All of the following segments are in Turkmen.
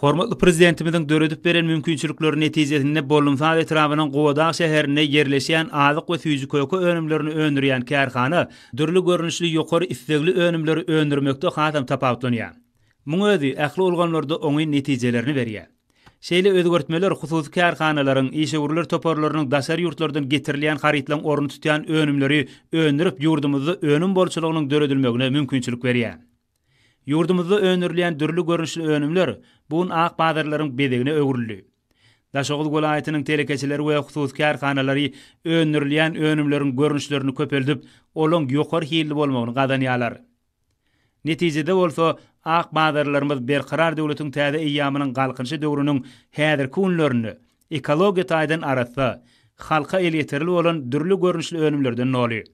Hormatly Prezidentimiziň döredip beren mümkinçilikleri netijesinde Bollumsaz etrabynyň Gubadag şäherinde ýerleşýän azyk we süýji-köke önümlerini öndürýän kärhana dürli görnüşli ýokary islegli önümleri öndürmekde hasam tapawutlanýar. Muň özi ähli ulgamlarda oňyn netijelerini berýär. Şeýle özgertmeler hususy kärhanalaryň, işewürler toparlarynyň daşary ýurtlardan getirilýän harytlaryň ornuny tutýan önümleri öndürip, ýurdumyzda önüm bolçulygynyň döredilmegine mümkinçilik berýär. Ýurdumyzda öndürilýän dürli görnüşli önümler bu gün ak bazarlaryň bezegine öwrüldi. Daşoguz welaýatynyň telekeçileri we hususy kärhanalary öndürilýän önümleriň görnüşlerini köpeldip, olaň ýokary hilli bolmagyny gazanýarlar. Netijede bolsa, ak bazarlarymyz Berkarar döwletiň täze eýýamynyň Galkynyşy döwrüniň häzirki günlerinde ekologiýa taýdan arassa, halka elýeterli bolan dürli görnüşli önümlerden doly.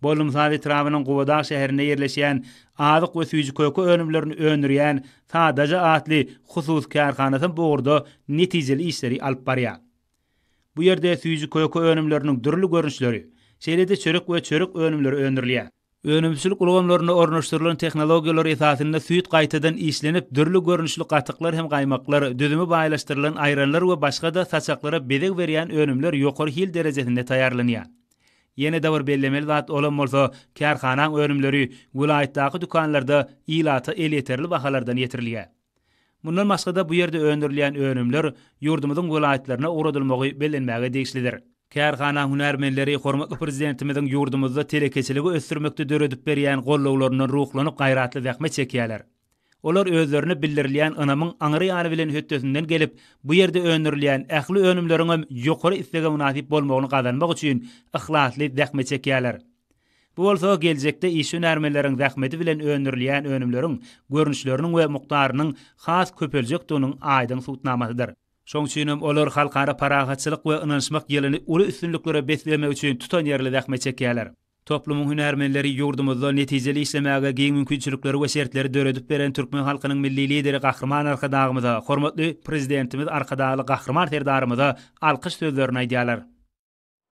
Bollumsaz etrabynyň Gubadag şäherinde ýerleşýän azyk we süýji-köke önümlerini öndürýän Sadaja atly hususy kärhanasy bu ugurda netijeli işleri alyp barýar. Bu ýerde süýji-köke önümleriniň dürli görnüşleri, şeýle-de çörek we çörek önümleri öndürilýär. Önümçilik ulgamlarynda ornaşdyrylan tehnologiýalar esasynda süýt gaýtadan işlenip, dürli görnüşli gatyklar hem gaýmaklar, düzümi baýlaşdyrylan aýranlar we başga-da saçaklara bezeg berýän önümler ýokary hil derejesinde taýýarlanýar. Ýene-de bir bellemeli zat olam bolsa, kärhanaň önümleri welaýatdaky dükanlarda ilata elýeterli bahalardan ýetirilýär. Mundan başga-da bu ýerde öndürilýän önümler ýurdumyzyň welaýatlaryna ugradylmagy bellenmäge degişlidir. Kärhanaň hünärmenleri hormatly Prezidentimiziň ýurdumyzda telekeçiligi ösdürmekde döredip berýän gollawlaryndan ruhlanyp gaýratly zähmet çekýärler. Olar özlerine bildirilýän ynamyň aňry ýany bilen hötdesinden gelip, bu ýerde öndürilýän ähli önümleriňem ýokary islege mynasyp bolmagyny gazanmak üçin yhlasly zähmet çekýärler. Bu bolsa geljekde işçi-hünärmenleriň zähmeti bilen öndürilýän önümleriň görnüşleriniň we mukdarynyň has köpeljekdiginiň aýdyň subutnamasydyr. Şoň üçinem olar Halkara parahatçylyk we ynanyşmak ýylyny uly üstünliklere beslemek üçin tutanýerli zähmet çekýärler. Toplumyň hünärmenleri ýurdumyzda netijeli işlemäge giň mümkinçilikleri we şertleri döredip beren türkmen halkynyň Milli Lideri Gahryman Arkadagymyza, hormatly Prezidentimiz Arkadagly Gahryman Serdarymyza alkyş sözlerini aýdýarlar.